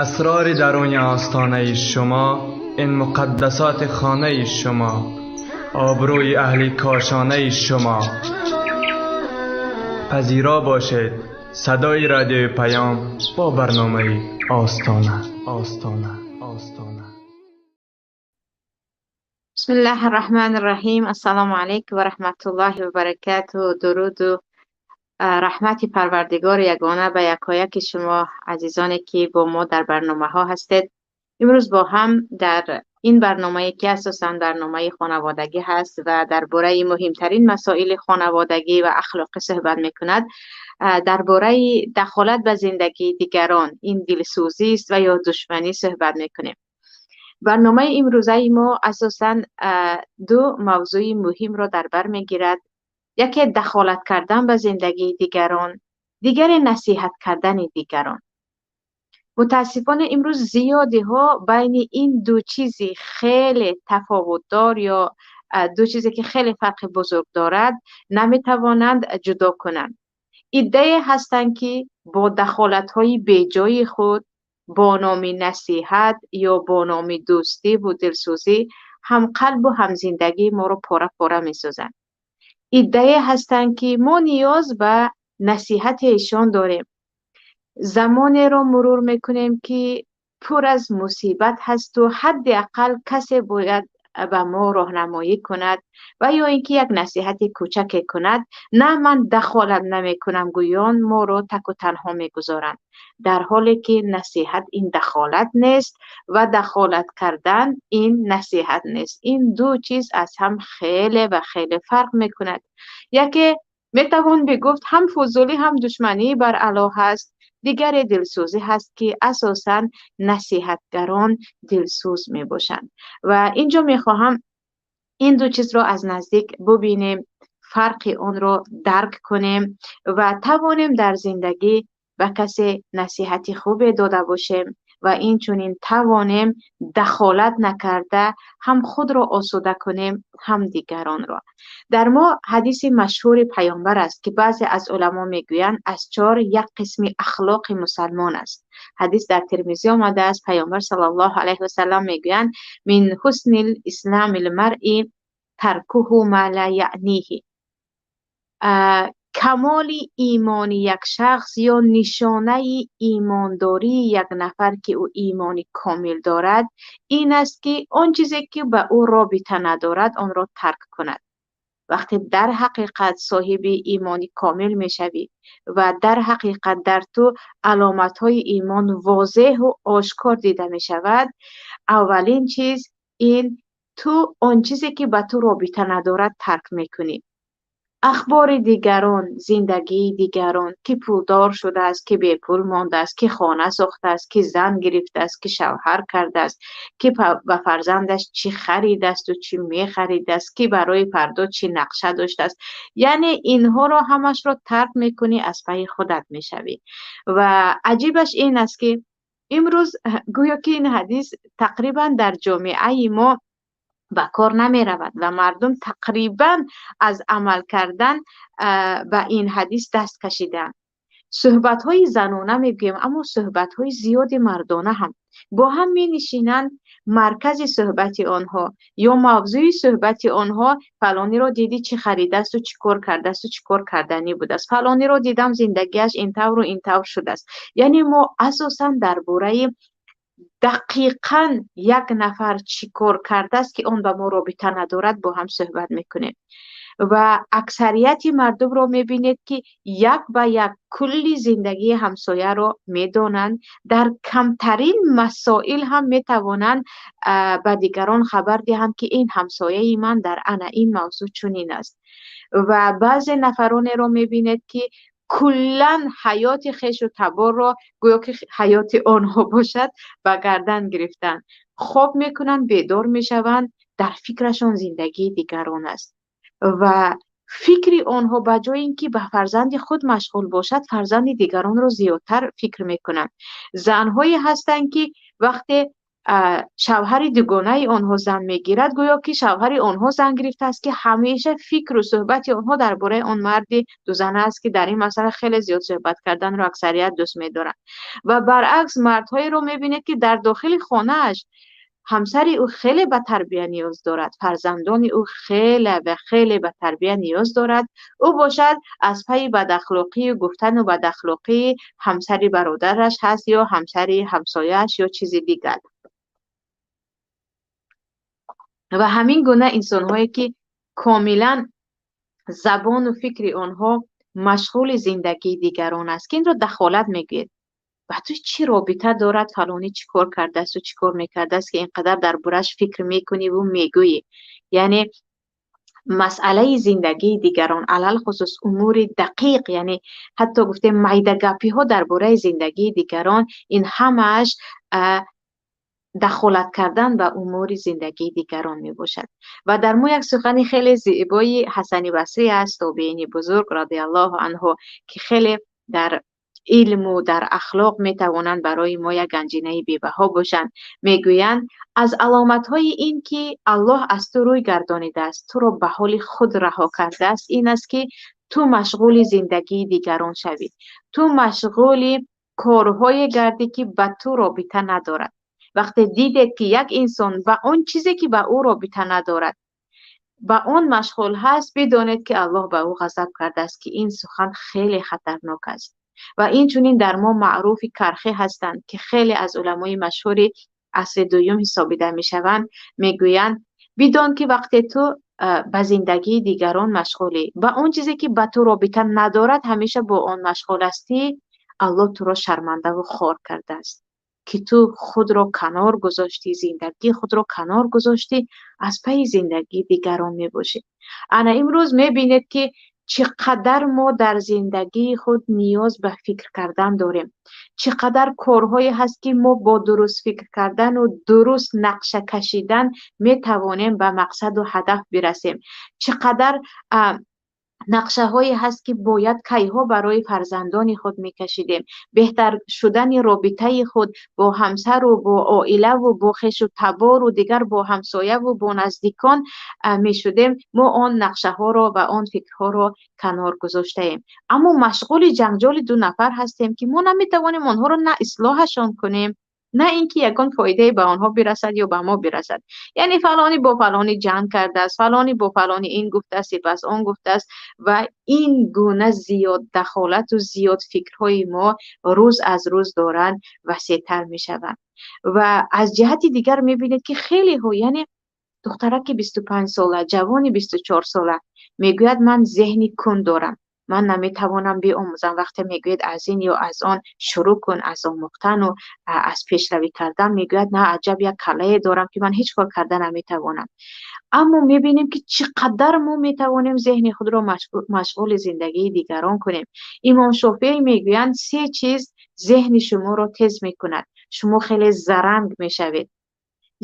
اسرار درون آستانه شما، این مقدسات خانه شما، آبروی اهل کاشانه شما. پذیرا باشید صدای رادیوی پیام با برنامه آستانه. آستانه. آستانه. بسم الله الرحمن الرحیم. السلام علیکم و رحمت الله و برکاته. درود و رحمت پروردگار یگانه به یکایک شما عزیزانی که با ما در برنامه ها هستید. امروز با هم در این برنامه که اساساً برنامه خانوادگی هست و درباره مهمترین مسائل خانوادگی و اخلاقی صحبت میکند، درباره دخالت به زندگی دیگران، این دلسوزی است و یا دشمنی صحبت میکنیم. برنامه امروزه ما اساساً دو موضوع مهم را در بر میگیرد. یکی دخالت کردن به زندگی دیگران، دیگر نصیحت کردن دیگران. متاسفانه امروز زیادی ها بین این دو چیزی خیلی تفاوت دار یا دو چیزی که خیلی فرق بزرگ دارد نمیتوانند جدا کنند. ایده هستند که با دخالت های بیجای خود با نام نصیحت یا با نام دوستی و دلسوزی هم قلب و هم زندگی ما رو پاره پاره میسازند. ایده هستند که ما نیاز به نصیحت ایشان داریم. زمانی را مرور میکنیم که پر از مصیبت هست و حداقل کسی باید به ما راهنمایی کند و یا اینکه یک نصیحت کوچک کند. نه من دخالت نمیکنم گویان ما را تک و تنها میگذارند، در حالی که نصیحت این دخالت نیست و دخالت کردن این نصیحت نیست. این دو چیز از هم خیلی و خیلی فرق میکند. یکی میتوان بگفت هم فضولی هم دشمنی بر علا هست، دیگر دلسوزی هست که اساساً نصیحتگران دلسوز می باشند. و اینجا می خواهم این دو چیز را از نزدیک ببینیم، فرق آن را درک کنیم و توانیم در زندگی به کسی نصیحت خوب داده باشیم و این چنین توانیم دخالت نکرده هم خود را آسوده کنیم هم دیگران را. در ما حدیث مشهور پیامبر است که بعضی از علما میگویند از چهار یک قسم اخلاق مسلمان است. حدیث در ترمذی آمده است. پیامبر صلی الله علیه و سلم میگویند من حسن الاسلام المرء ترکه ما لا یعنیه. کمال ایمان یک شخص یا نشانه ایمانداری یک نفر که او ایمان کامل دارد این است که آن چیزی که به او رابطه ندارد آن را ترک کند. وقتی در حقیقت صاحب ایمان کامل میشوی و در حقیقت در تو علامت های ایمان واضح و آشکار دیده میشود، اولین چیز این تو آن چیزی که به تو رابطه ندارد ترک میکنی. اخبار دیگران، زندگی دیگران، که پولدار شده است، که بی پول مانده است، که خانه ساخته است، که زن گرفته است، که شوهر کرده است، که به فرزندش چی خرید است و چی می خرید است، که برای فردا چی نقشه داشته است. یعنی اینها را همش را ترک میکنی، از پی خودت میشوی. و عجیبش این است که امروز گویا که این حدیث تقریبا در جامعه ما به کار نمی رود و مردم تقریبا از عمل کردن به این حدیث دست کشیدن. صحبت های زنانه می گوییم، اما صحبت های زیاد مردانه هم با هم می نشینند. مرکز صحبت آنها یا موضوع صحبت آنها فلانی را دیدی چی خریده است و چی کار کرده است و چی کار کردنی بوده است، فلانی را دیدم زندگیش این طور و این طور شده است. یعنی ما اساسا درباره دقیقاً یک نفر چی کار کرده است که آن به ما رابطه ندارد با هم صحبت میکنیم. و اکثریت مردم را میبینید که یک به یک کلی زندگی همسایه را میدانند، در کمترین مسائل هم میتوانند به دیگران خبر دهند که این همسایه من در انا این موضوع چنین است. و بعضی نفران را میبینید که کلاً حیات خویش و تبار را گویا که حیات آنها باشد به گردن گرفتن، خواب میکنند، بیدار میشوند، در فکرشان زندگی دیگران است و فکر آنها به جای اینکه به فرزند خود مشغول باشد، فرزند دیگران را زیادتر فکر میکنند. زنهایی هستند که وقتی шавҳари дугонаи онҳо зан мегирад, гӯё ки шавҳари онҳо зан гирифтааст, ки ҳамеша фикру суҳбати онҳо дар бораи он марди дузана аст, ки дар ин масъала хеле зиёд суҳбат карданро аксарият дӯст медоранд. Ва баръакс мардҳоеро мебинед, ки дар дохили хонааш ҳамсари ӯ хеле ба тарбия ниёз дорад, фарзандони ӯ хеле ва хеле ба тарбия ниёз дорад, ӯ бошад аз пайи бадахлоқию гуфтану бадахлоқии ҳамсари бародараш ҳаст ё ҳамсари ҳамсояаш ё чизи дигар. Ва ҳамин гуна инсонҳое ки комилан забону фикри онҳо машғули зиндагии дигарон аст, ки инро дахолат мегӯяд. Ба ту чӣ робита дорад фалонӣ чӣ кор кардаасту чӣ кор мекардааст, ки ин қадар дар борааш фикр мекуниву мегӯӣ? Яъне масъалаи зиндагии дигарон, алалхусус умури дақиқ, яъне ҳатто гуфтем майдагапиҳо дар бораи зиндагии дигарон, ин ҳамааш дахолат кардан ба умури зиндагии дигарон мебошад. Ва дар мо як сухани хеле зебои Ҳасани Басрӣ аст, тобеини бузург радиаллоҳу анҳу, ки хеле дар илму дар ахлоқ метавонанд барои мо як ганҷинаи бебаҳо бошанд. Мегӯянд, аз аломатҳои ин ки Аллоҳ аз ту рӯй гардонидааст, туро ба ҳоли худ раҳо кардааст, ин аст ки ту машғули зиндагии дигарон шавӣ, ту машғули корҳое гардӣ, ки ба ту робита надорад. Вақте дидед, ки як инсон ба он чизе, ки ба ӯ робита надорад, ба он машғул ҳаст, бидонед, ки Аллоҳ ба ӯ ғазаб кардааст, ки ин сухан хеле хатарнок аст. Ва инчунин дар мо маъруфи Кархӣ ҳастанд, ки хеле аз уламои машҳури асри дуюм ҳисобида мешаванд, мегӯянд, бидон, ки вақте ту ба зиндагии дигарон машғулӣ, ба он чизе, ки ба ту робита надорад, ҳамеша бо он машғул ҳастӣ, Аллоҳ туро шармандаву хор кардааст, ки ту худро канор гузоштӣ, зиндагии худро канор гузоштӣ, аз пайи зиндагии дигарон мебошӣ. Ана имрӯз мебинед, ки чӣ қадар мо дар зиндагии худ ниёз ба фикр кардан дорем, чӣ қадар корҳое ҳаст, ки мо бо дуруст фикр кардану дуруст нақша кашидан метавонем ба мақсаду ҳадаф бирасем, чӣ қадар нақшаҳое ҳаст, ки бояд кайҳо барои фарзандони худ мекашидем, беҳтар шудани робитаи худ бо ҳамсару бо оилаву бо хешу табору дигар бо ҳамсояву бо наздикон мешудем, мо он нақшаҳоро ва он фикрҳоро канор гузоштаем. Аммо машғули ҷанҷоли ду нафар ҳастем, ки мо наметавонем онҳоро на ислоҳашон кунем, на ин ки ягон фоидае ба онҳо бирасад ё ба мо бирасад. Яъне фалонӣ бо фалонӣ ҷанг кардааст, фалонӣ бо фалонӣ ин гуфтааст, сипас он гуфтааст, ва ин гуна зиёд дахолату зиёд фикрҳои мо рӯз аз рӯз доранд васеътар мешаванд. Ва аз ҷиҳати дигар мебинед, ки хелеҳо, яъне духтараки 25 сола, ҷавони 24 сола мегӯяд, ман зеҳни кунд дорам, ман наметавонам биомӯзам. Вақте мегӯяд, аз ин ё аз он шурӯъ кун, аз омӯхтану аз пешравӣ кардан, мегӯяд, на, аҷаб як каллае дорам, ки ман ҳеҷ кор карда наметавонам. Аммо мебинем, ки чӣ қадар мо метавонем зеҳни худро машғули зиндагии дигарон кунем. Имом Шофеӣ мегӯянд, се чиз зеҳни шуморо тез мекунад, шумо хеле заранг мешавед.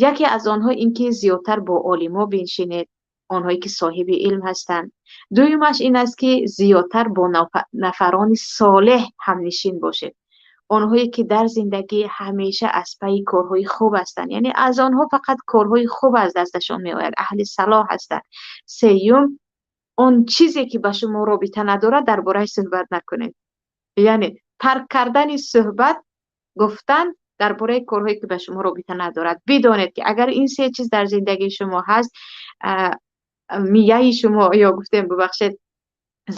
Яке аз онҳо ин ки зиёдтар бо олимо биншинед, онҳое ки соҳиби илм ҳастанд. Дуюмаш ин аст, ки зиёдтар бо нафарони солеҳ ҳамнишин бошед, онҳое ки дар зиндагӣ ҳамеша аз пайи корҳои хуб ҳастанд, яъне аз онҳо фақат корҳои хуб аз дасташон меояд, аҳли салоҳ ҳастанд. Сеюм, он чизе, ки ба шумо робита надорад, дар борааш суҳбат накунед, яъне тарк кардани суҳбат гуфтан дар бораи корҳое, ки ба шумо робита надорад. Бидонед, ки агар ин се чиз дар зиндагии шумо ҳаст, мияи шумо ё гуфтем, бубахшед,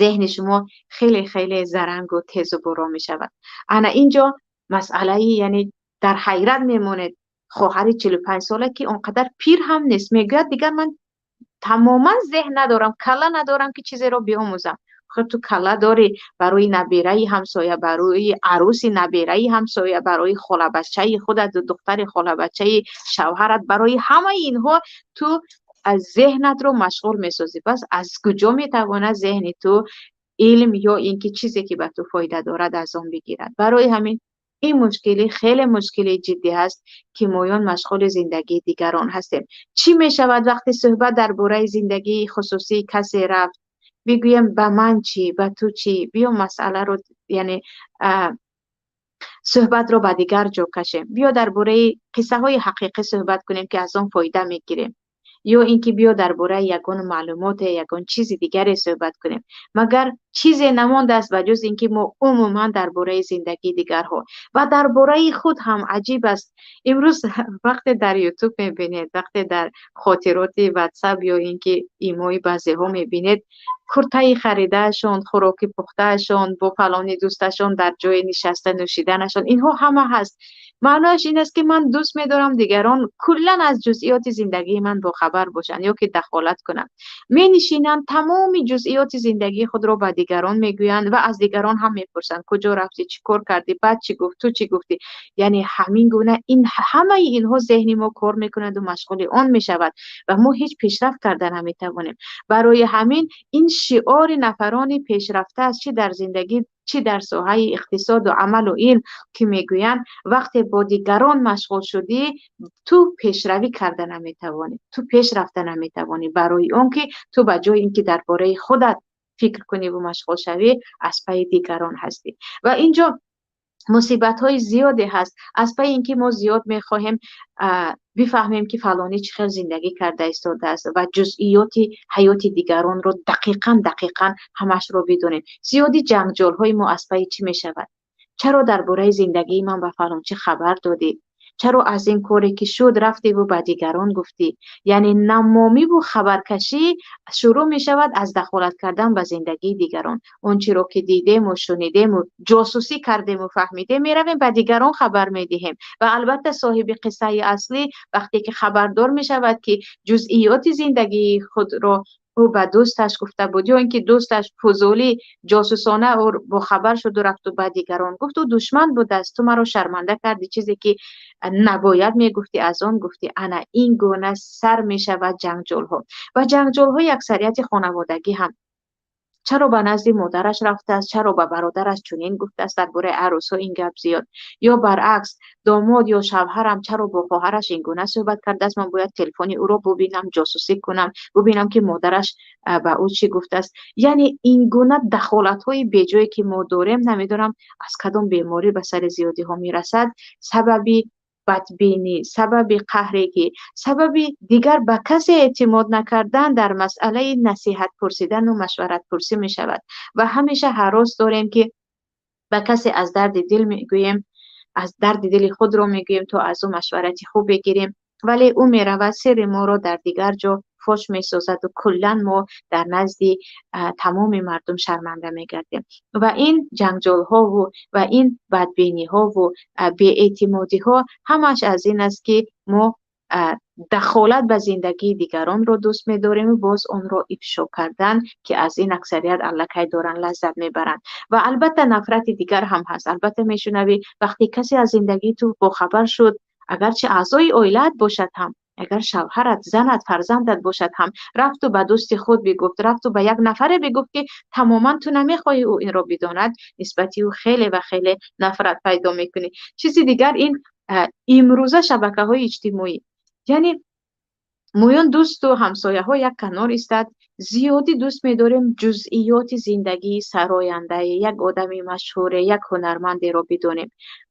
зеҳни шумо хеле хеле зарангу тезу буро мешавад. Ана инҷо масъалаи, яъне дар ҳайрат мемонед, хоҳари 45 сола, ки он қадар пир ҳам нест, мегӯяд, дигар ман тамоман зеҳн надорам, калла надорам, ки чизеро биомӯзам. Охир ту калла дорӣ барои набераи ҳамсоя, барои арӯси набераи ҳамсоя, барои холабачаи худат, духтари холабачаи шавҳарат, барои ҳамаи инҳо ту аз зеҳнатро машғул месозӣ. Пас аз куҷо метавонад зеҳни ту илм ё ин ки чизе, ки ба ту фоида дорад, аз он бигирад? Барои ҳамин ин мушкилӣ хеле мушкили ҷиддӣ аст, ки моён машғули зиндагии дигарон ҳастем. Чӣ мешавад вақте суҳбат дар бораи зиндагии хусусии касе рафт? Бигӯем, ба ман чӣ, ба ту чӣ? Биё масъаларо, яъне Суҳбатро ба дигар ҷо кашем. Биё дар бораи қиссаҳои ҳақиқӣ суҳбат кунем, ки аз он фоида мегирем. Ё ин ки биё дар бораи ягон маълумоте, ягон чизи дигаре суҳбат кунем. Магар чизе намондааст ба ҷуз ин ки мо умуман дар бораи зиндагии дигарҳо ва дар бораи худ ҳам аҷиб аст. Имрӯз вақте дар Ютуб мебинед, вақте дар хотироти Ватсап ё ин ки имои баъзеҳо мебинед, куртаи харидаашон, хӯроки пухтаашон, бо фалони дӯсташон дар ҷое нишаста нӯшиданашон, инҳо ҳама ҳаст. Маънояш ин аст, ки ман дӯст медорам дигарон куллан аз ҷузъиёти зиндагии ман бохабар бошанд ё ки дахолат кунанд. Менишинанд, тамоми ҷузъиёти зиндагии худро ба дигарон мегӯянд ва аз дигарон ҳам мепурсанд: куҷо рафтӣ, чӣ кор кардӣ, баъд чӣ гуфт, ту чӣ гуфтӣ. Яъне ҳамин гуна ин ҳамаи инҳо зеҳни мо кор мекунад ва машғули он мешавад ва мо ҳеҷ пешрафт карда наметавонем. Барои ҳамин ин шиори нафарони пешрафта аст, чӣ дар зиндагӣ, чӣ дар соҳаи иқтисоду амалу илм, ки мегӯянд вақте бо дигарон машғул шудӣ, ту пешравӣ карда наметавонӣ, ту пеш рафта наметавонӣ, барои он ки ту ба ҷои ин ки дар бораи худат фикр кунӣ ва машғул шавӣ, аз пайи дигарон ҳастӣ. Ва инҷо мусибатҳои зиёде ҳаст аз пайи ин ки мо зиёд мехоҳем бифаҳмем, ки фалонӣ чӣ хел зиндагӣ карда истодааст ва ҷузъиёти ҳаёти дигаронро дақиқан дақиқан ҳамашро бидонем. Зиёди ҷангҷолҳои мо аз пайи чӣ мешавад? Чаро дар бораи зиндагии ман ба фалончӣ хабар додӣ? Чаро аз ин коре ки шуд рафтеву ба дигарон гуфтӣ? Яъне намомиву хабаркашӣ шурӯъ мешавад аз дахолат кардан ба зиндагии дигарон. Он чиро ки дидему шунидему ҷосусӣ кардему фаҳмидем, меравем ба дигарон хабар медиҳем. Ва албатта соҳиби қиссаи аслӣ вақте ки хабардор мешавад, ки ҷузъиёти зиндагии худро ӯ ба дӯсташ гуфта буд, ё ин ки дӯсташ фузулӣ ҷосусона ӯ бохабар шуду рафту ба дигарон гуфт, ӯ душман будааст, ту маро шарманда кардӣ, чизе ки набояд мегуфтӣ, аз он гуфтӣ. Ана ин гуна сар мешавад ҷангҷолҳо. Ва ҷангҷолҳои аксарияти хонаводагӣ ҳам. Чаро ба назди модараш рафтааст, чаро ба бародараш чунин гуфтааст, дар бораи арӯсҳо ин гап зиёд. Ё баръакс, домод ё шавҳарам чаро бо хоҳараш ин гуна суҳбат кардааст, ман бояд телефони ӯро бубинам, ҷосусӣ кунам, бубинам, ки модараш ба ӯ чӣ гуфтааст. Яъне ин гуна дахолатҳои беҷое ки мо дорем, намедонам аз кадом беморӣ ба сари зиёдиҳо мерасад, сабаби бадбинӣ, сабаби қаҳрегӣ, сабаби дигар ба касе эътимод накардан дар масъалаи насиҳат пурсидану машваратпурсӣ мешавад. Ва ҳамеша ҳарос дорем, ки ба касе аз дарди дил мегӯем, аз дарди дили худро мегӯем, то аз ӯ машварати хуб бигирем, вале ӯ меравад сирри моро дар дигар ҷо фош месозаду куллан мо дар назди тамоми мардум шарманда мегардем. Ва ин ҷангҷолҳову ва ин бадбиниҳову беэътимодиҳо ҳамааш аз ин аст, ки мо дахолат ба зиндагии дигаронро дӯст медорем, боз онро ифшо кардан, ки аз ин аксарият аллакай доранд лаззат мебаранд. Ва албатта нафрати дигар ҳам ҳаст. Албатта мешунавӣ, вақте касе аз зиндагии ту бохабар шуд, агарчи аъзои оилаат бошад ҳам, агар шавҳарат, занат, фарзандат бошад ҳам, рафту ба дӯсти худ бигуфт, рафту ба як нафаре бигуфт, ки тамоман ту намехоҳӣ ӯ инро бидонад, нисбати ӯ хеле ва хеле нафрат пайдо мекунӣ. Чизи дигар ин имрӯза шабакаҳои иҷтимоӣ, яъне мӯён дӯсту ҳамсояҳо як канор истад, зиёдӣ дӯст медорем ҷузъиёти зиндагии сарояндае, як одами машҳуре, як ҳунармандеро бидонем.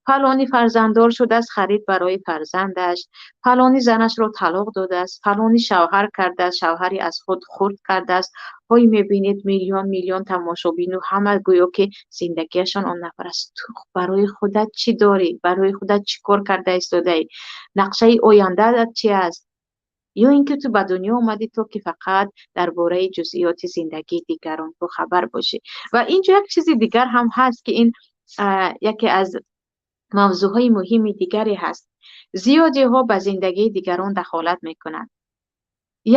Фалонӣ фарзанддор шудааст, харид барои фарзандаш, фалонӣ занашро талоқ додааст, фалонӣ шавҳар кардааст, шавҳари аз худ хурд кардааст. Ҳой, мебинед, миллион миллион тамошобину ҳама гӯё ки зиндагиашон он нафар аст. Ту барои худат чӣ дорӣ? Барои худат чӣ кор карда истодаӣ? Нақшаи ояндаат чи аст? Ё ин ки ту ба дунё омадӣ, то ки фақат дар бораи ҷузъиёти зиндагии дигарон бохабар бошӣ? Ва инҷо як чизи дигар ҳам ҳаст, ки ин яке аз мавзӯъҳои муҳими дигаре ҳаст. Зиёдиҳо ба зиндагии дигарон дахолат мекунанд.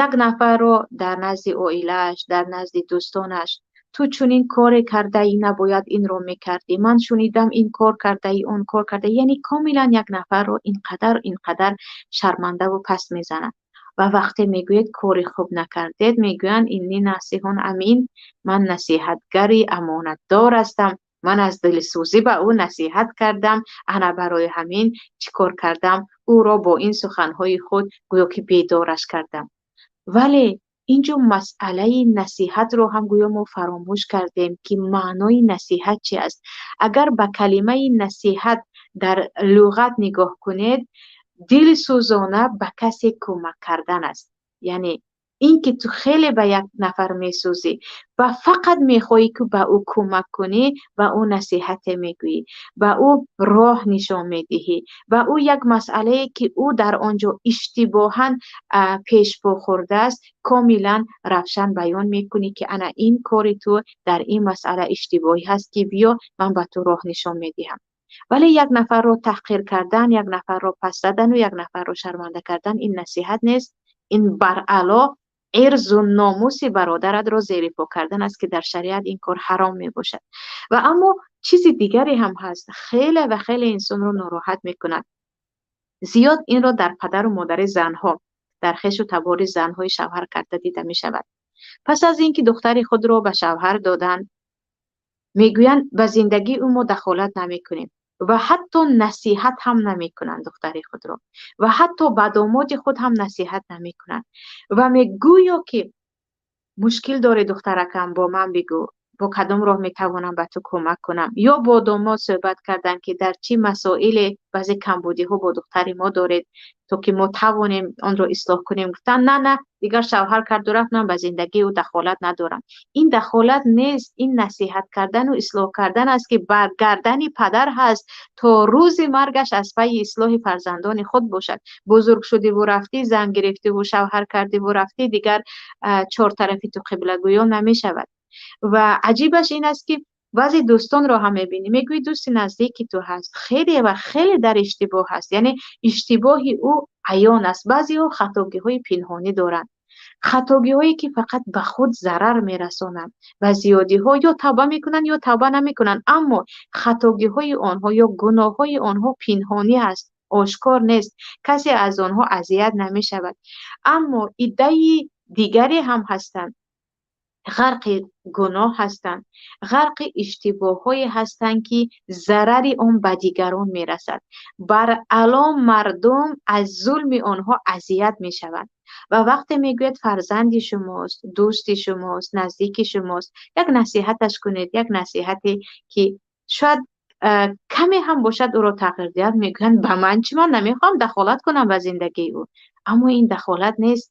Як нафарро дар назди оилааш, дар назди дӯстонаш: ту чунин коре кардаӣ, набояд инро мекардӣ, ман шунидам ин кор кардаӣ, он кор кардаӣ. Яъне комилан як нафарро инқадар инқадар шармандаву паст мезанад. Ва вақте мегӯед кори хуб накардед, мегӯянд: инни насиҳун амин, ман насиҳатгари амонатдор ҳастам, ман аз дилсӯзӣ ба ӯ насиҳат кардам, ана барои ҳамин чӣ кор кардам, ӯро бо ин суханҳои худ гӯё ки бедораш кардам. Вале инҷо масъалаи насиҳатро ҳам гӯё мо фаромӯш кардем, ки маънои насиҳат чи аст. Агар ба калимаи насиҳат Дар луғат нигоҳ кунед, дилсӯзона ба касе кӯмак кардан аст. Яъне ин ки ту хеле ба як нафар месӯзӣ ва фақат мехоҳӣ, ки ба ӯ кӯмак кунӣ, ба ӯ насиҳате мегӯӣ, ба ӯ роҳ нишон медиҳӣ, ба ӯ як масъалае, ки ӯ дар он ҷо иштибоҳан пешпо хӯрдааст, комилан равшан баён мекунӣ, ки ана ин кори ту дар ин масъала иштибоҳӣ ҳаст, ки биё, ман ба ту роҳ нишон медиҳам. Вале як нафарро таҳқир кардан, як нафарро пас задану як нафарро шарманда кардан, ин насиҳат нест. Ин баръало ирзу номуси бародаратро зери по кардан аст, ки дар шариат ин кор ҳаром мебошад. Ва аммо чизи дигаре ҳам ҳаст, хеле ва хеле инсонро нороҳат мекунад. Зиёд инро дар падару модари занҳо, дар хешу табори занҳои шавҳар карда дида мешавад. Пас аз ин ки духтари худро ба шавҳар доданд, мегӯянд, ба зиндагии ӯ мо дахолат намекунем ва ҳатто насиҳат ҳам намекунанд духтари худро ва ҳатто ба домоди худ ҳам насиҳат намекунанд ва мегӯё, ки мушкил дорӣ, духтаракам, бо ман бигӯ, бо кадом роҳ метавонам ба ту кӯмак кунам, ё бо домод суҳбат кардан, ки дар чӣ масоиле баъзе камбудиҳо бо духтари мо доред, то ки мо тавонем онро ислоҳ кунем. Гуфтан, на, на, дигар шавҳар карду рафт, ман ба зиндагии ӯ дахолат надорам. Ин дахолат нест, ин насиҳат кардану ислоҳ кардан аст, ки бар гардани падар ҳаст то рӯзи маргаш аз пайи ислоҳи фарзандони худ бошад. Бузург шудиву рафтӣ, зан гирифтиву шавҳар кардиву рафтӣ, дигар чортарафи ту қиблагӯё намешавад. Ва аҷибаш ин аст, ки баъзе дӯстонро ҳам мебинӣ, мегӯӣ, дӯсти наздики ту ҳаст, хеле ва хеле дар иштибоҳ ҳаст, яъне иштибоҳи ӯ аён аст. Баъзеҳо хатогиҳои пинҳонӣ доранд, хатогиҳое, ки фақат ба худ зарар мерасонанд ва зиёдиҳо ё тавба мекунанд, ё тавба намекунанд, аммо хатогиҳои онҳо ё гуноҳҳои онҳо пинҳонӣ аст, ошкор нест, касе аз онҳо азият намешавад. Аммо иддаи дигаре ҳам ҳастанд, ғарқи гуноҳ ҳастанд, ғарқи иштибоҳҳое ҳастанд, ки зарари он ба дигарон мерасад. Баръало мардум аз зулми онҳо азият мешаванд. Ва вақте мегӯяд, фарзанди шумост, дӯсти шумост, наздики шумост, як насиҳаташ кунед, як насиҳате, ки шояд каме ҳам бошад, ӯро тағйир диҳад, мегӯянд, ба ман чӣ, ман намехоҳам дахолат кунам ба зиндагии ӯ. Аммо ин дахолат нест,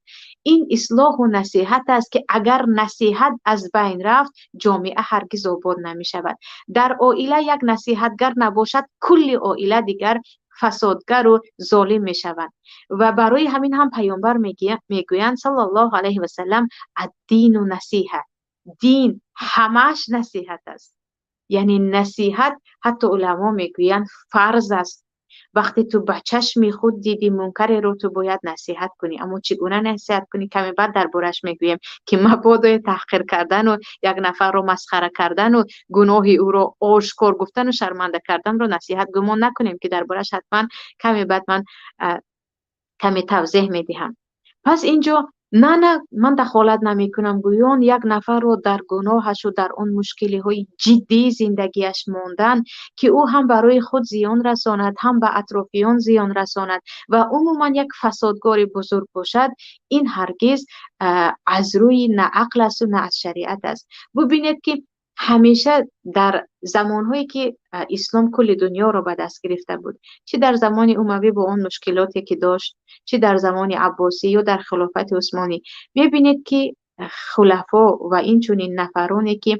ин ислоҳу насиҳат аст, ки агар насиҳат аз байн рафт, ҷомеа ҳаргиз обод намешавад. Дар оила як насиҳатгар набошад, кулли оила дигар фасодгару золим мешаванд. Ва барои ҳамин ҳам паёмбар мегӯянд, саллаллоҳу алайҳи васаллам, аддину насиҳа, дин ҳамааш насиҳат аст. Яъне насиҳат, ҳатто уламо мегӯянд, фарз аст. Вақте ту ба чашми худ дидӣ мункареро, ту бояд насиҳат кунӣ. Аммо чӣ гуна насиҳат кунӣ, каме баъд дар бораш мегӯем, ки мабодои таҳқир кардану як нафарро масхара кардану гуноҳи ӯро ошкор гуфтану шарманда карданро насиҳат гумон накунем, ки дар бораш ҳатман каме баъд ман каме тавзеҳ медиҳам. Пас инҷо на, на, ман дахолат намекунам гӯён як нафарро дар гуноҳашу дар он мушкилиҳои ҷиддии зиндагиаш мондан, ки ӯ ҳам барои худ зиён расонад, ҳам ба атрофиён зиён расонад ва умуман як фасодгори бузург бошад, ин ҳаргиз аз рӯи на ақл асту на аз шариат аст. Бубинед, ки ҳамеша дар замонҳое, ки ислом кулли дунёро ба даст гирифта буд, чӣ дар замони умавӣ бо он мушкилоте, ки дошт, чӣ дар замони аббосӣ ё дар хилофати усмонӣ, мебинед, ки хулафо ва инчунин нафароне, ки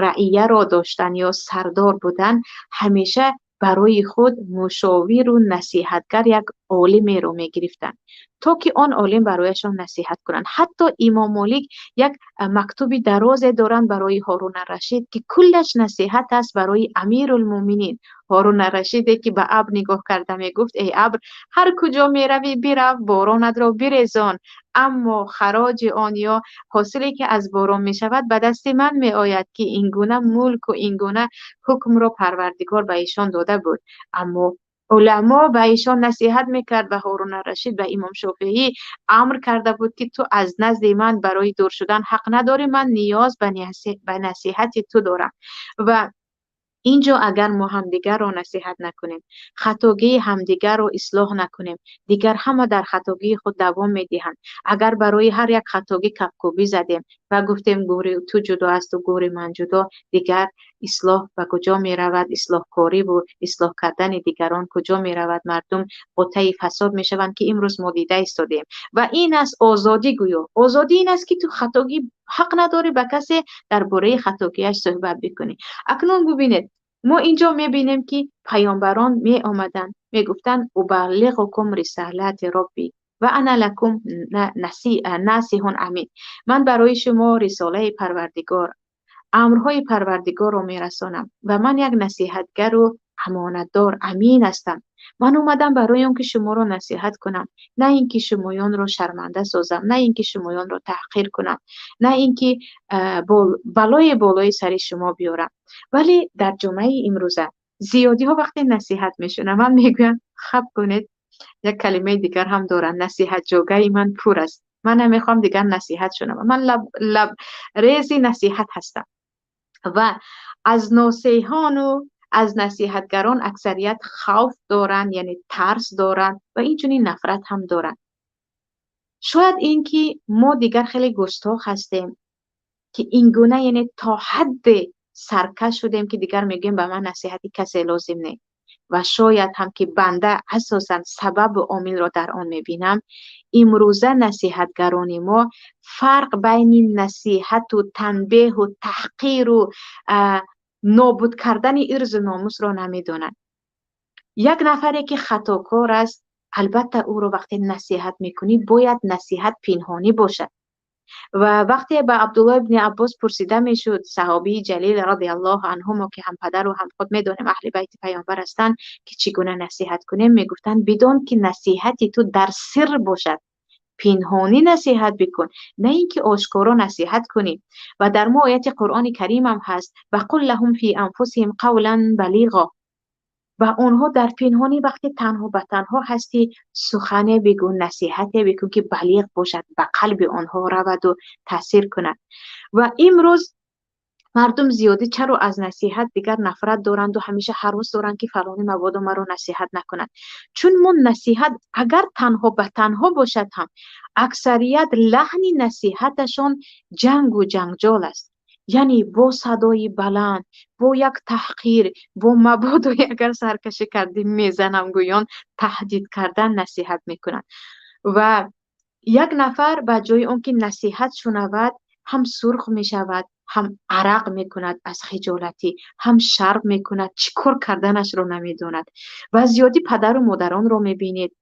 раияро доштанд ё сардор буданд, ҳамеша барои худ мушовиру насиҳатгар як олимеро мегирифтанд, то ки он олим барояшон насиҳат кунанд. Ҳатто имом Молик як мактуби дарозе доранд барои Ҳорун Рашид, ки куллаш насиҳат аст барои Амирулмӯминин Ҳорун Рашиде, ки ба абр нигоҳ карда мегуфт: эй абр, ҳар куҷо меравӣ бирав, боронатро бирезон, аммо хароҷи он ё ҳосиле, ки аз борон мешавад, ба дасти ман меояд, ки ин гуна мулку ин гуна ҳукмро Парвардигор ба эшон дода буд. Аммо уламо ба эшон насиҳат мекард ва Ҳорун Рашид ба имом Шофеӣ амр карда буд, ки ту аз назди ман барои дур шудан ҳақ надорӣ, ман ниёз ба насиҳати ту дорам. Ва Инҷо агар мо ҳамдигарро насиҳат накунем, хатогии ҳамдигарро ислоҳ накунем, дигар ҳама дар хатогии худ давом медиҳанд. Агар барои ҳар як хатогӣ кафкӯбӣ задем ва гуфтем гӯри ту ҷудо аст ва гӯри ман ҷудо, дигар ислоҳ ба куҷо меравад? Ислоҳкориву ислоҳ кардани дигарон куҷо меравад? Мардум ғутаи фасод мешаванд, ки имрӯз мо дида истодем. Ва ин аст озодӣ гӯё. Озодӣ ин аст, ки ту хатогӣ ҳақ надорӣ ба касе дар бораи хатогиаш суҳбат бикунӣ. Акнун бубинед, мо инҷо мебинем, ки паёмбарон меомаданд, мегуфтанд: убаллиғукум рисалати робби ва ана лакум насиҳун амин. Ман барои шумо рисолаи Парвардигор, амрҳои Парвардигорро мерасонам ва ман як насиҳатгару амонатдор, амин ҳастам. Ман омадам барои он ки шуморо насиҳат кунам, на ин ки шумоёнро шарманда созам, на ин ки шумоёнро таҳқир кунам, на ин ки балое болои сари шумо биёрам. Вале дар ҷомеаи имрӯза зиёдиҳо вақте насиҳат мешунаванд, мегӯянд: хаб кунед, як калимаи дигар ҳам доранд, насиҳат ҷогаи ман пур аст, ман намехоҳам дигар насиҳат шунавам, ман лаб рези насиҳат ҳастам. Ва аз носеҳону аз насиҳатгарон аксарият хавф доранд, яъне тарс доранд ва инчунин нафрат ҳам доранд. Шояд ин ки мо дигар хеле густох ҳастем, ки ин гуна, яъне то ҳадде саркаш шудем, ки дигар мегӯем ба ман насиҳати касе лозим не. Ва шояд ҳам ки банда асосан сабабу омилро дар он мебинам, имрӯза насиҳатгарони мо фарқ байни насиҳату танбеҳу таҳқиру нобуд кардани ирзу номусро намедонанд. Як нафаре ки хатокор аст, албатта ӯро вақте насиҳат мекунӣ, бояд насиҳат пинҳонӣ бошад. Ва вақте ба Абдулло ибни Аббос пурсида мешуд, саҳобии ҷалил радиаллоҳу анҳумо, ки ҳам падару ҳам худ медонем аҳли байти паёмбар ҳастанд, ки чӣ гуна насиҳат кунем, мегуфтанд: бидон ки насиҳати ту дар сир бошад, пинҳонӣ насиҳат бикун, на ин ки ошкоро насиҳат кунӣ. Ва дар мо ояти Қуръони Каримам ҳаст: ва қул лаҳум фи анфусиҳим қавлан балиға. Ба онҳо дар пинҳонӣ вақте танҳо ба танҳо ҳастӣ, сухане бигӯ, насиҳате бикун, ки балиғ бошад, ба қалби онҳо раваду таъсир кунад. Ва имрӯз мардум зиёдӣ чаро аз насиҳат дигар нафрат доранду ҳамеша ҳарос доранд, ки фалонӣ мабодо маро насиҳат накунад? Чун мо насиҳат агар танҳо ба танҳо бошад ҳам, аксарият лаҳни насиҳаташон ҷангу ҷанҷол аст, яъне бо садои баланд, бо як таҳқир, бо мабодо агар саркашӣ кардӣ мезанам гӯён таҳдид кардан насиҳат мекунанд. Ва як нафар ба ҷои он ки насиҳат шунавад, ҳам сурх мешавад, ҳам арақ мекунад аз хиҷолатӣ, ҳам шарм мекунад, чӣ кор карданашро намедонад. Ва зиёдӣ падару модаронро мебинед,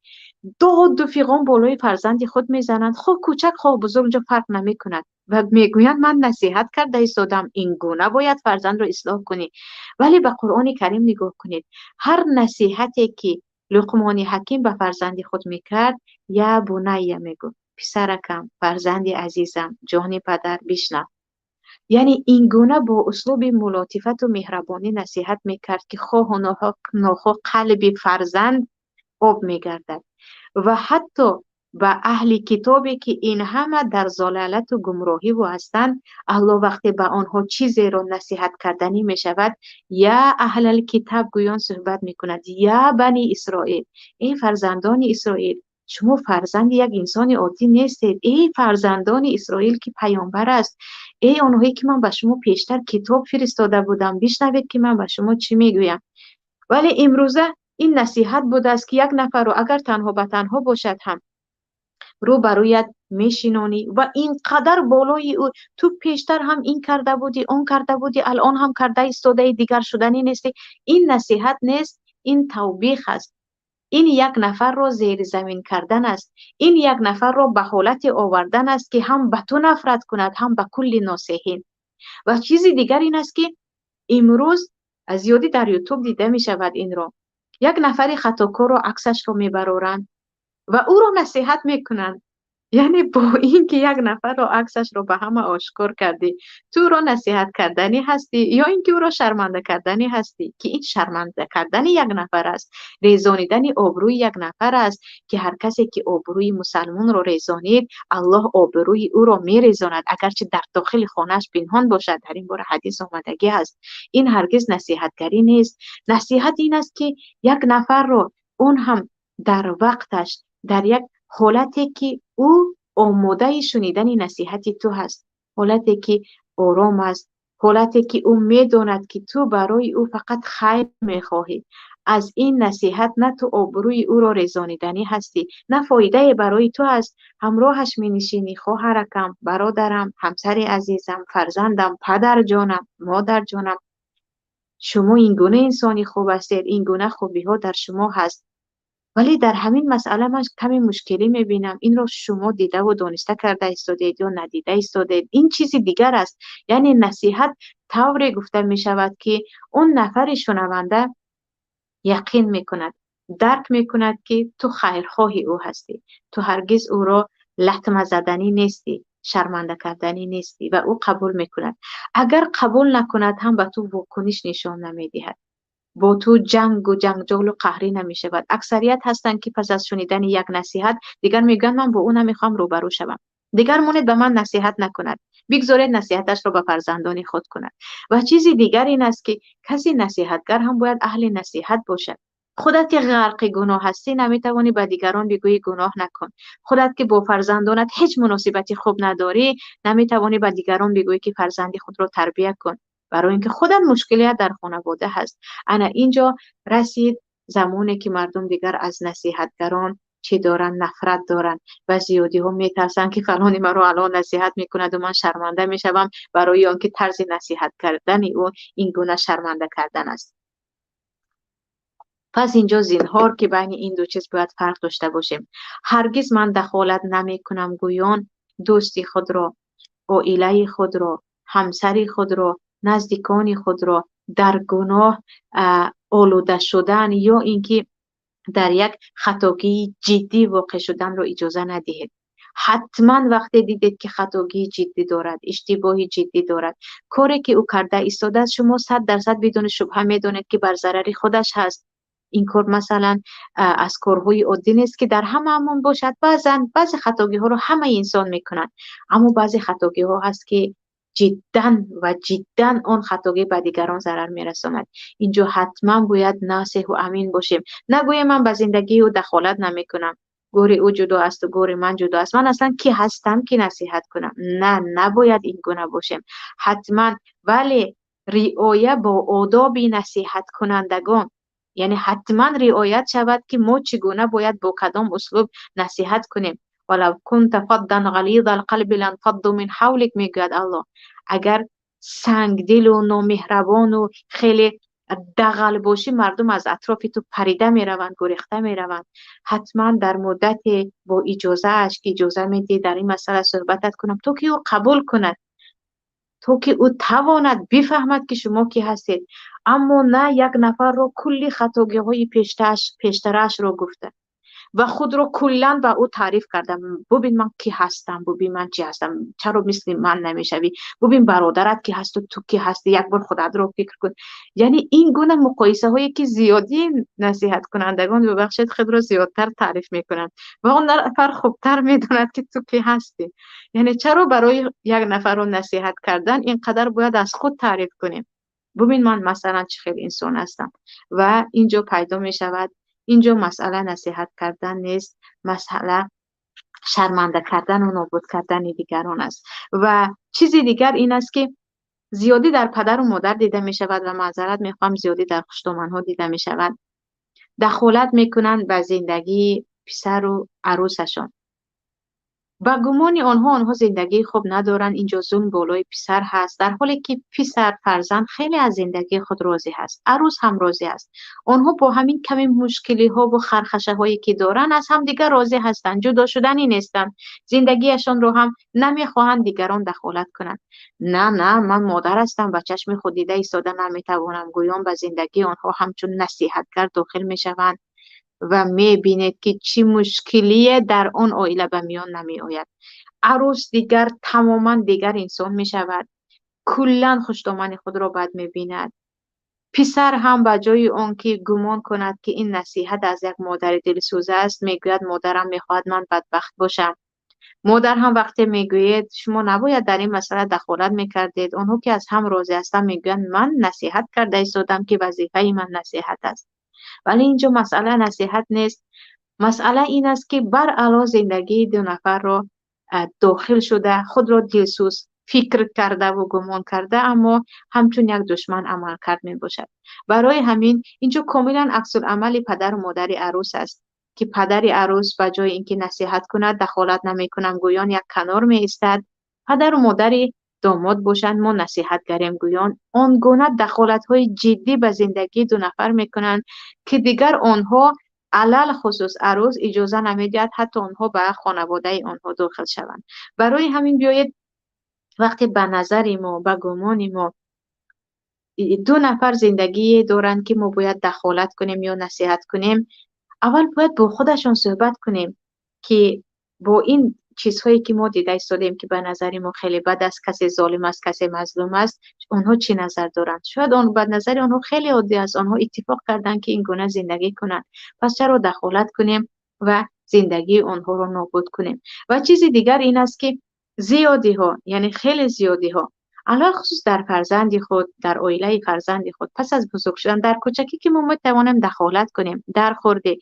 доду фиғон болои фарзанди худ мезананд, хоҳ кӯчак, хоҳ бузург, инҷо фарқ намекунад, ва мегӯянд: ман насиҳат карда истодам, ин гуна бояд фарзандро ислоҳ кунӣ. Вале ба Қуръони Карим нигоҳ кунед, ҳар насиҳате ки Луқмони Ҳаким ба фарзанди худ мекард, я бунайя мегуфт, писаракам, фарзанди азизам, ҷони падар, бишнав. Яъне ин гуна бо услуби мулотифату меҳрабонӣ насиҳат мекард, ки хоҳу нохоҳ қалби фарзанд об мегардад. Ва ҳатто ба аҳли китобе, ки ин ҳама дар золалату гумроҳиву ҳастанд, Аллоҳ вақте ба онҳо чизеро насиҳат карданӣ мешавад, я аҳлал китаб гӯён суҳбат мекунад, я бани Исроил, эй фарзандони Исроил, шумо фарзанди як инсони оддӣ нестед, эй фарзандони Исроил, ки паёмбар аст, эй онҳое ки ман ба шумо пештар китоб фиристода будам, бишнавед, ки ман ба шумо чӣ мегӯям. Вале имрӯза ин насиҳат будааст, ки як нафарро агар танҳо ба танҳо бошад ҳам рӯ ба рӯят мешинонӣ ва ин қадар болои ӯ: ту пештар ҳам ин карда будӣ, он карда будӣ, алон ҳам карда истодаи, дигар шуданӣ нестӣ. Ин насиҳат нест, ин тавбих аст, ин як нафарро зери замин кардан аст, ин як нафарро ба ҳолате овардан аст, ки ҳам ба ту нафрат кунад, ҳам ба кулли носеҳин. Ва чизи дигар ин аст, ки имрӯз зиёдӣ дар Ютуб дида мешавад инро: як нафари хатокорро аксашро мебароранд ва ӯро насиҳат мекунанд. Яъне бо ин ки як нафарро аксашро ба ҳама ошкор кардӣ, ту ӯро насиҳат карданӣ ҳастӣ ё ин ки ӯро шарманда карданӣ ҳастӣ, ки ин шарманда кардани як нафар аст, резонидани обрӯи як нафар аст, ки ҳар касе ки обрӯи мусалмонро резонид, Аллоҳ обрӯи ӯро мерезонад, агарчи дар дохили хонааш пинҳон бошад. Дар ин бора ҳадис омадагӣ аст. Ин ҳаргиз насиҳатгарӣ нест. Насиҳат ин аст, ки як нафарро он ҳам дар вақташ, дар як ҳолате ки ӯ омодаи шунидани насиҳати ту ҳаст, ҳолате ки ором аст, ҳолате ки ӯ медонад, ки ту барои ӯ фақат хайр мехоҳӣ. Аз ин насиҳат на ту обрӯи ӯро резониданӣ ҳастӣ, на фоидае барои ту аст. Ҳамроҳаш менишинӣ: хоҳаракам, бародарам, ҳамсари азизам, фарзандам, падарҷонам, модарҷонам, шумо ин гуна инсони хуб ҳастед, ин гуна хубиҳо дар шумо ҳаст. Вале дар ҳамин масъала ман каме мушкилӣ мебинам. Инро шумо дидаву дониста карда истодед ё надида истодед, ин чизи дигар аст. Яъне насиҳат тавре гуфта мешавад, ки он нафари шунаванда яқин мекунад, дарк мекунад, ки ту хайрхоҳи ӯ ҳастӣ, ту ҳаргиз ӯро латма заданӣ нестӣ, шарманда карданӣ нестӣ, ва ӯ қабул мекунад. Агар қабул накунад ҳам ба ту вокуниш нишон намедиҳад, бо ту ҷангу ҷанҷолу қаҳрӣ намешавад. Аксарият ҳастанд, ки пас аз шунидани як насиҳат дигар мегӯянд: ман бо ӯ намехоҳам рӯбарӯ шавам, дигар монед ба ман насиҳат накунад, бигзоред насиҳаташро ба фарзандони худ кунад. Ва чизи дигар ин аст, ки каси насиҳатгар ҳам бояд аҳли насиҳат бошад. Худат ки ғарқи гуноҳ ҳастӣ, наметавонӣ ба дигарон бигӯӣ гуноҳ накун. Худат ки бо фарзандонат ҳеҷ муносибати хуб надорӣ, наметавонӣ ба дигарон бигӯӣ, ки фарзанди худро тарбия кун, барои инки худат мушкилият дар хонавода ҳаст. Ана инҷо расид замоне, ки мардум дигар аз насиҳатгарон чӣ доранд? Нафрат доранд. Ва зиёдиҳо метарсанд, ки фалони маро алон насиҳат мекунаду ман шарманда мешавам, барои он ки тарзи насиҳат кардани ӯ ин гуна шарманда кардан аст. Пас инҷо зинҳор, ки байни ин ду чиз бояд фарқ дошта бошем. Ҳаргиз ман дахолат намекунам гӯён дӯсти худро, оилаи худро, ҳамсари худро, наздикони худро дар гуноҳ олуда шудан ё ин ки дар як хатогии ҷиддӣ воқеъ шуданро иҷоза надиҳед. Ҳатман вақте дидед, ки хатогии ҷиддӣ дорад, иштибоҳи ҷиддӣ дорад, коре ки ӯ карда истодааст, шумо 100% бидуни шубҳа медонед, ки бар зарари худаш ҳаст. Ин кор масалан аз корҳои оддӣ нест, ки дар ҳамаамон бошад. Баъзан баъзе хатогиҳоро ҳамаи инсон мекунанд, аммо баъзе хатогиҳо ҳаст, ки ҷиддан ва ҷиддан он хатогӣ ба дигарон зарар мерасонад. Инҷо ҳатман бояд насеҳу амин бошем. Нагӯем ман ба зиндагии ӯ дахолат намекунам, гӯри ӯ ҷудо асту гӯри ман ҷудо аст, ман аслан кӣ ҳастам, ки насиҳат кунам? На, набояд ин гуна бошем ҳатман, вале риоя бо одоби насиҳаткунандагон, яъне ҳатман риоят шавад, ки мо чӣ гуна бояд бо кадом услуб насиҳат кунем. Валав кунта фаддан ғализал қалби ланфадду мин ҳавлик, мегӯяд Аллоҳ. Агар сангдилу номеҳрабону хеле дағал бошӣ, мардум аз атрофи ту парида мераванд, гурехта мераванд. Ҳатман дар муддате бо иҷозааш, ки иҷоза медиҳӣ дар ин масъала суҳбатат кунам, то ки ӯ қабул кунад, то ки ӯ тавонад бифаҳмад, ки шумо кӣ ҳастед. Аммо на як нафарро кулли хатогиҳои пештараашро гуфта ва худро куллан ба ӯ таъриф карда: бубин ман кӣ ҳастам, бубин ман чӣ ҳастам, чаро мисли ман намешавӣ, бубин бародарат кӣ ҳасту ту кӣ ҳастӣ, як бор худатро фикр кун. Яъне ин гуна муқоисаҳое, ки зиёдии насиҳаткунандагон, бубахшед, худро зиёдтар таъриф мекунанд ва он нафар хубтар медонад, ки ту кӣ ҳастӣ. Яъне чаро барои як нафарро насиҳат кардан ин қадар бояд аз худ таъриф кунем? Бубин ман масалан чӣ хел инсон ҳастам. Ва инҷо пайдо мешавад, инҷо масъала насиҳат кардан нест, масъала шарманда кардану нобуд кардани дигарон аст. Ва чизи дигар ин аст, ки зиёдӣ дар падару модар дида мешавад ва маъзарат мехоҳам, зиёдӣ дар хуштоманҳо дида мешавад. Дахолат мекунанд ба зиндагии писару арӯсашон. Ба гумони онҳо, онҳо зиндагии хуб надоранд, инҷо зулм болои писар ҳаст, дар ҳоле ки писар, фарзанд хеле аз зиндагии худ розӣ ҳаст, арӯс ҳам розӣ аст. Онҳо бо ҳамин ками мушкилиҳо ва хархашаҳое ки доранд, аз ҳамдигар розӣ ҳастанд, ҷудо шуданӣ нестанд, зиндагиашонро ҳам намехоҳанд дигарон дахолат кунанд. На, на, ман модар ҳастам, ба чашми худ дида истода наметавонам, гӯён ба зиндагии онҳо ҳамчун насиҳатгар дохил мешаванд. ва мебинед, ки чӣ мушкилие дар он оила ба миён намеояд. Арӯс дигар тамоман дигар инсон мешавад, куллан хушдомани худро бад мебинад. Писар ҳам ба ҷои он ки гумон кунад, ки ин насиҳат аз як модари дилсӯз аст, мегӯяд: модарам мехоҳад ман бадбахт бошам. Модар ҳам вақте мегӯяд: шумо набояд дар ин масъала дахолат мекардед, онҳо ки аз ҳам розӣ ҳастанд, мегӯянд: ман насиҳат карда истодам, ки вазифаи ман насиҳат аст. Вале инҷо масъала насиҳат нест. Масъала ин аст, ки баръало зиндагии ду нафарро дохил шуда, худро дилсӯз фикр карда ва гумон карда, аммо ҳамчун як душман амалкард мебошад. Барои ҳамин инҷо комилан аксуламали падару модари арӯс аст, ки падари арӯс ба ҷои инки насиҳат кунад, дахолат намекунам гӯён як канор меистад. Падару модари домод бошанд, мо насиҳатгарем гӯён, он гуна дахолатҳои ҷиддӣ ба зиндагии ду нафар мекунанд, ки дигар онҳо, алалхусус арӯс, иҷоза намедиҳад ҳатто онҳо ба хонаводаи онҳо дохил шаванд. Барои ҳамин биёед, вақте ба назари мо, ба гумони мо ду нафар зиндагие доранд, ки мо бояд дахолат кунем ё насиҳат кунем, аввал бояд бо худашон суҳбат кунем, ки бо ин чизҳое ки мо дида истодем, ки ба назари мо хеле бад аст, касе золим аст, касе мазлум аст, онҳо чӣ назар доранд? Шояд он ба назари онҳо хеле оддӣ аст, онҳо иттифоқ карданд, ки ин гуна зиндагӣ кунанд. Пас чаро дахолат кунем ва зиндагии онҳоро нобуд кунем? Ва чизи дигар ин аст, ки зиёдиҳо, яъне хеле зиёдиҳо, алалхусус дар фарзанди худ, дар оилаи фарзанди худ, пас аз бузург шудан, дар кӯчакӣ ки мо метавонем дахолат кунем, дар хурдӣ,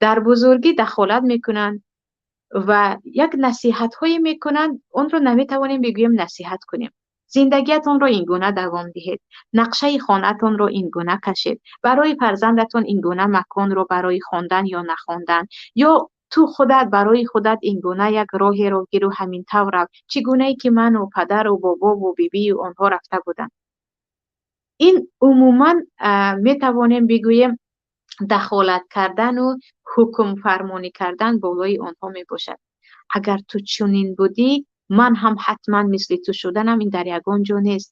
дар бузургӣ дахолат мекунанд ва як насиҳатҳое мекунанд, онро наметавонем бигӯем насиҳат кунем. Зиндагиатонро ин гуна давом диҳед, нақшаи хонаатонро ин гуна кашед, барои фарзандатон ин гуна маконро барои хондан ё нахондан, ё ту худат барои худат ин гуна як роҳеро гиру ҳамин тавр рав, чӣ гунае ки ману падару бобову бибию онҳо рафта буданд. Ин умуман метавонем бигӯем дахолат кардану ҳукмфармонӣ кардан болои онҳо мебошад. Агар ту чунин будӣ, ман ҳам ҳатман мисли ту шуданам, ин дар ягон ҷо нест.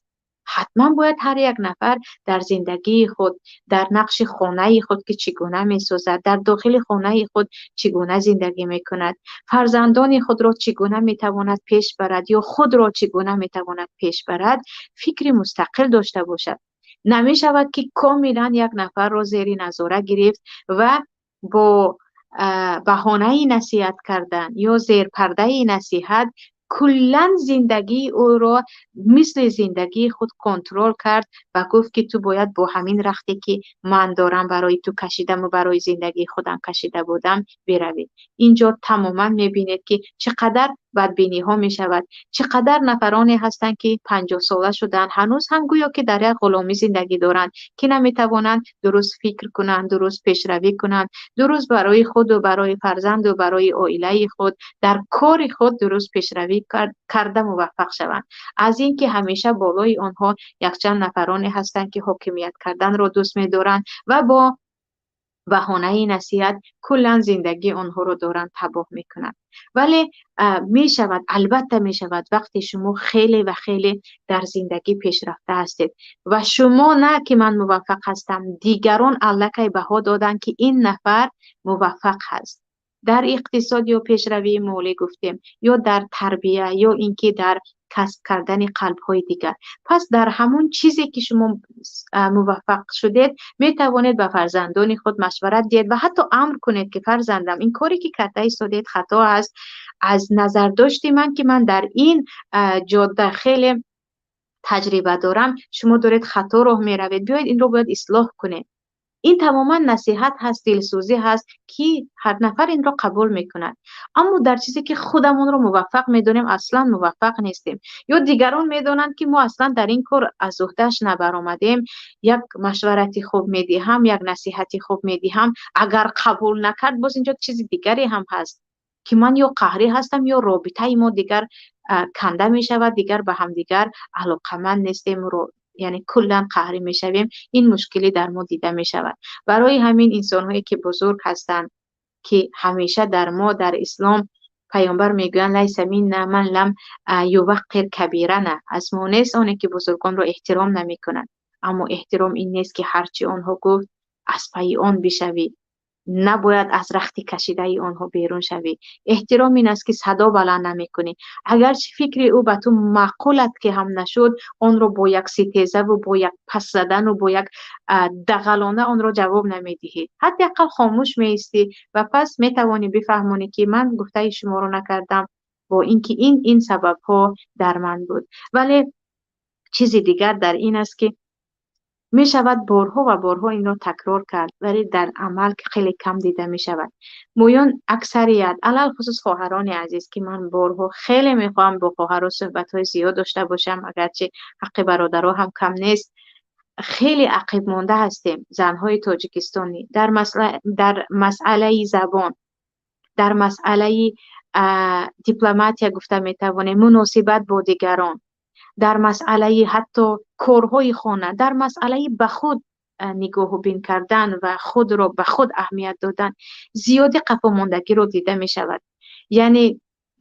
Ҳатман бояд ҳар як нафар дар зиндагии худ, дар нақши хонаи худ, ки чӣ гуна месозад, дар дохили хонаи худ чӣ гуна зиндагӣ мекунад, фарзандони худро чӣ гуна метавонад пеш барад ё худро чӣ гуна метавонад пеш барад, фикри мустақил дошта бошад. Намешавад, ки комилан як нафарро зери назора гирифт ва бо баҳонаи насиҳат кардан ё зерпардаи насиҳат куллан зиндагии ӯро мисли зиндагии худ контрол кард ва гуфт, ки ту бояд бо ҳамин рахте, ки ман дорам барои ту кашидаму барои зиндагии худам кашида будам, биравӣ. Инҷо тамоман мебинед, ки чӣ қадар бадбиниҳо мешавад, чӣ қадар нафароне ҳастанд, ки 50сола шуданд, ҳанӯз ҳам гӯё ки дар як ғуломӣ зиндагӣ доранд, ки наметавонанд дуруст фикр кунанд, дуруст пешравӣ кунанд, дуруст барои худу барои фарзанду барои оилаи худ дар кори худ дуруст пешравӣ карда муваффақ шаванд. Аз ин ки ҳамеша болои онҳо якчанд нафароне ҳастанд, ки ҳокимият карданро дӯст медоранд ва бо баҳонаи насиҳат куллан зиндагии онҳоро доранд табоҳ мекунанд. Вале мешавад, албатта мешавад, вақте шумо хеле ва хеле дар зиндагӣ пешрафта ҳастед ва шумо на ки ман муваффақ ҳастам, дигарон аллакай баҳо доданд, ки ин нафар муваффақ ҳаст. Дар иқтисод ё пешравии молӣ гуфтем, ё дар тарбия, ё ин ки дар касб кардани қалбҳои дигар. Пас дар ҳамон чизе, ки шумо муваффақ шудед, метавонед ба фарзандони худ машварат диҳед ва ҳатто амр кунед, ки фарзандам, ин коре ки карда истодед хато аст. Аз назардошти ман, ки ман дар ин ҷода хеле таҷриба дорам, шумо доред хато роҳ меравед, биёед инро бояд ислоҳ кунем. Ин тамоман насиҳат ҳаст, дилсӯзӣ ҳаст, ки ҳар нафар инро қабул мекунад. Аммо дар чизе, ки худамонро муваффақ медонем, аслан муваффақ нестем. Ё дигарон медонанд, ки мо аслан дар ин кор аз уҳдааш набаромадем, як машварати хуб медиҳам, як насиҳати хуб медиҳам, агар қабул накард, боз инҷо чизи дигаре ҳам ҳаст, ки ман ё қаҳрӣ ҳастам, ё робитаи мо дигар канда мешавад, дигар ба ҳамдигар алоқаманд нестем, яъне куллан қаҳрӣ мешавем. Ин мушкилӣ дар мо дида мешавад. Барои ҳамин инсонҳое, ки бузург ҳастанд, ки ҳамеша дар мо дар ислом паёмбар мегӯянд: лайса минна ман лам юваққир кабирана, аз мо нест оне, ки бузургонро эҳтиром намекунад. Аммо эҳтиром ин нест, ки ҳарчи онҳо гуфт, аз пайи он бишавӣ. Набояд аз рахти кашидаи онҳо берун шавӣ. Эҳтиром ин аст, ки садо баланд намекунӣ. Агарчи фикри ӯ ба ту маъқулат ки ҳам нашуд, онро бо як ситезаву бо як пас задану бо як дағалона онро ҷавоб намедиҳӣ. Ҳадди ақал хомӯш меистӣ ва пас метавонӣ бифаҳмонӣ, ки ман гуфтаи шуморо накардам, бо ин ки ин сабабҳо дар ман буд. Вале чизи дигар дар ин аст, ки мешавад борҳо ва борҳо инро такрор кард, вале дар амал хеле кам дида мешавад. Моён аксарият, алалхусус хоҳарони азиз, ки ман борҳо хеле мехоҳам бо хоҳарон суҳбатҳои зиёд дошта бошам, агарчи ҳаққи бародаро ҳам кам нест, хеле ақибмонда ҳастем занҳои тоҷикистонӣ дар масъалаи забон, дар масъалаи дипломатия гуфта метавонем, муносибат бо дигарон, дар масъалаи ҳатто корҳои хона, дар масъалаи ба худ нигоҳу бин кардан ва худро ба худ аҳамият додан зиёди қафомондагиро дида мешавад. Яъне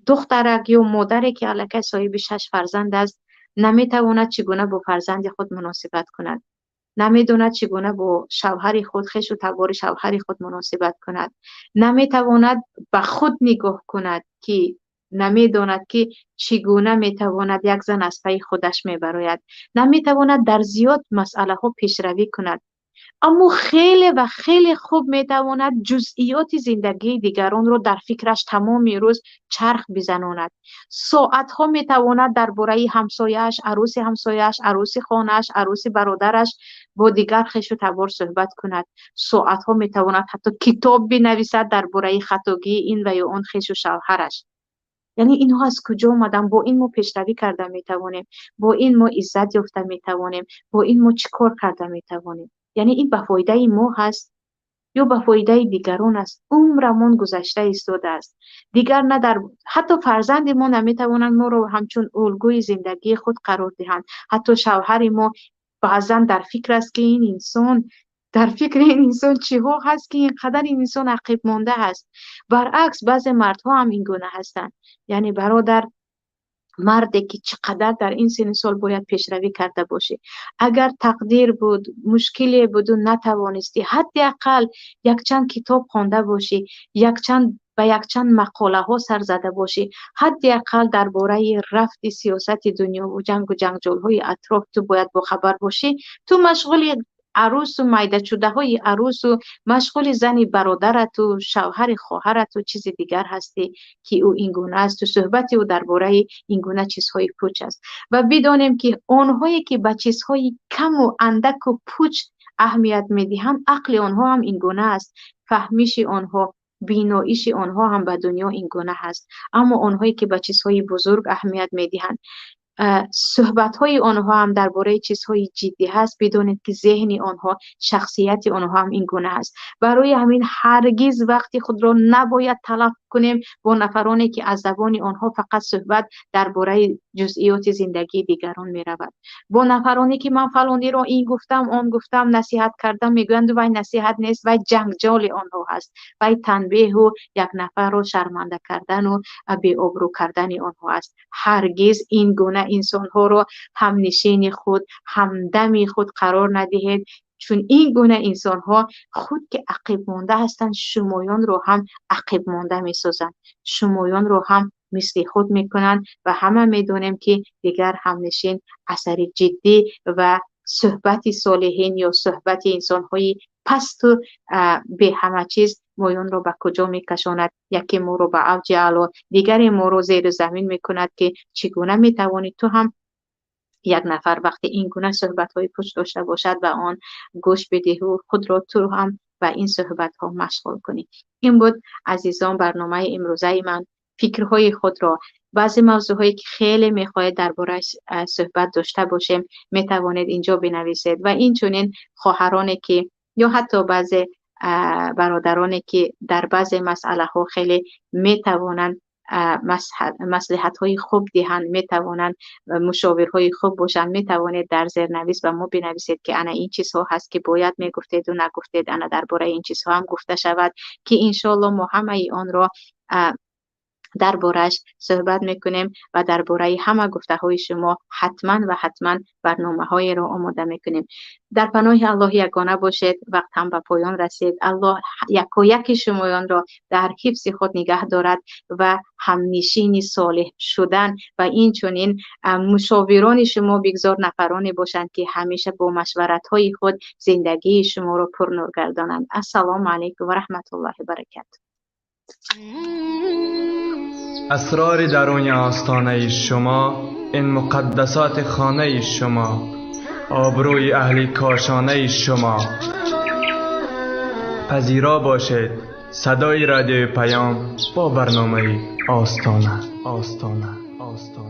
духтарак ё модаре, ки аллакай соҳиби 6 фарзанд аст, наметавонад чӣ гуна бо фарзанди худ муносибат кунад, намедонад чӣ гуна бо шавҳари худ, хешу табори шавҳари худ муносибат кунад, наметавонад ба худ нигоҳ кунад, ки намедонад, ки чӣ гуна метавонад як зан аз пайи худаш мебарояд, наметавонад дар зиёд масъалаҳо пешравӣ кунад, аммо хеле ва хеле хуб метавонад ҷузъиёти зиндагии дигаронро дар фикраш тамоми рӯз чарх бизанонад. Соатҳо метавонад дар бораи ҳамсояаш, арӯси ҳамсояаш, арӯси хонааш, арӯси бародараш бо дигар хешу табор суҳбат кунад. Соатҳо метавонад ҳатто китоб бинависад дар бораи хатогии ин ва ё он хешу шавҳараш. Яъне инҳо аз куҷо омаданд? Бо ин мо пешравӣ карда метавонем, бо ин мо иззат ёфта метавонем, бо ин мо чӣ кор карда метавонем? Яъне ин ба фоидаи мо ҳаст ё ба фоидаи дигарон аст? Умрамон гузашта истодааст. Дигар на дар ҳатто фарзанди мо наметавонанд моро ҳамчун улгӯи зиндагии худ қарор диҳанд. Ҳатто шавҳари мо баъзан дар фикр аст, ки ин инсон, дар фикри ин инсон чиҳо ҳаст, ки ин қадар ин инсон ақиб монда ҳаст. Баръакс, баъзе мардҳо ҳам ин гуна ҳастанд. Яъне бародар, марде ки чӣ қадар дар ин синни сол бояд пешравӣ карда бошӣ, агар тақдир буд, мушкиле буду натавонистӣ, ҳадди ақал якчанд китоб хонда бошӣ, ба якчанд мақолаҳо сар зада бошӣ, ҳадди ақал дар бораи рафти сиёсати дунёву ҷангу ҷанҷолҳои атроф ту бояд бохабар бошӣ. Ту машғули арӯсу майдачудаҳои арӯсу машғули зани бародарату шавҳари хоҳарату чизи дигар ҳастӣ, ки ӯ ин гуна асту суҳбати ӯ дар бораи ин гуна чизҳои пуч аст. Ва бидонем, ки онҳое, ки ба чизҳои каму андаку пуч аҳамият медиҳанд, ақли онҳо ҳам ин гуна аст, фаҳмиши онҳо, биноиши онҳо ҳам ба дунё ин гуна ҳаст. Аммо онҳое, ки ба чизҳои бузург аҳамият медиҳанд, суҳбатҳои онҳо ҳам дар бораи чизҳои ҷиддӣ ҳаст. Бидонед, ки зеҳни онҳо, шахсияти онҳо ҳам ин гуна аст. Барои ҳамин ҳаргиз вақти худро набояд талаф кунем бо нафароне, ки аз забони онҳо фақат суҳбат дар бораи ҷузъиёти зиндагии дигарон меравад, бо нафароне, ки ман фалониро ин гуфтам, он гуфтам, насиҳат кардам, мегӯянд. Вай насиҳат нест, вай ҷангҷоли онҳо ҳаст, вай танбеҳу як нафарро шарманда кардану беобрӯ кардани онҳо аст. Ҳаргиз ин гуна инсонҳоро ҳамнишини худ, ҳамдами худ қарор надиҳед, чун ин гуна инсонҳо худ ки ақибмонда ҳастанд, шумоёнро ҳам ақибмонда месозанд, шумоёнро ҳам мисли худ мекунанд. Ва ҳама медонем, ки дигар ҳамнишин асари ҷиддӣ ва суҳбати солиҳин ё суҳбати инсонҳои пасту беҳамачиз моёнро ба куҷо мекашонад. Яке моро ба авҷи аъло, дигаре моро зеру замин мекунад, ки чӣ гуна метавонӣ ту ҳам як нафар вақте ин гуна суҳбатҳои пуч дошта бошад ва он гӯш бидиҳу худро ту ҳам ба ин суҳбатҳо машғул кунӣ. Ин буд, азизон, барномаи имрӯзаи ман. Фикрҳои худро, баъзе мавзӯъҳое, ки хеле мехоҳед дар борааш суҳбат дошта бошем, метавонед инҷо бинависед. Ва инчунин хоҳароне, ки ё ҳатто баъзе бародароне, ки дар баъзе масъалаҳо хеле метавонанд маслиҳатҳои хуб диҳанд, метавонанд мушовирҳои хуб бошанд, метавонед дар зернавис ба мо бинависед, ки ана ин чизҳо ҳаст, ки бояд мегуфтеду нагуфтед, ана дар бораи ин чизҳо ҳам гуфта шавад, ки иншоалло мо ҳамаи онро дар бораш суҳбат мекунем ва дар бораи ҳама гуфтаҳои шумо ҳатман ва ҳатман барномаҳоеро омода мекунем. Дар паноҳи Аллоҳи ягона бошед. Вақт ҳам ба поён расид. Аллоҳ якояки шумоёнро дар ҳифзи худ нигаҳ дорад ва ҳамнишини солеҳ шудан ва инчунин мушовирони шумо бигзор нафароне бошанд, ки ҳамеша бо машваратҳои худ зиндагии шуморо пурнур гардонанд. Ассалому алайкум ва раҳматуллоҳи ва баракатуҳ. Асрори даруни остонаи шумо, ин муқаддасоти хонаи шумо, обрӯи аҳли кошонаи шумо. Пазиро бошед садои радиои Паём бо барномаи Остона, Остона, Остона.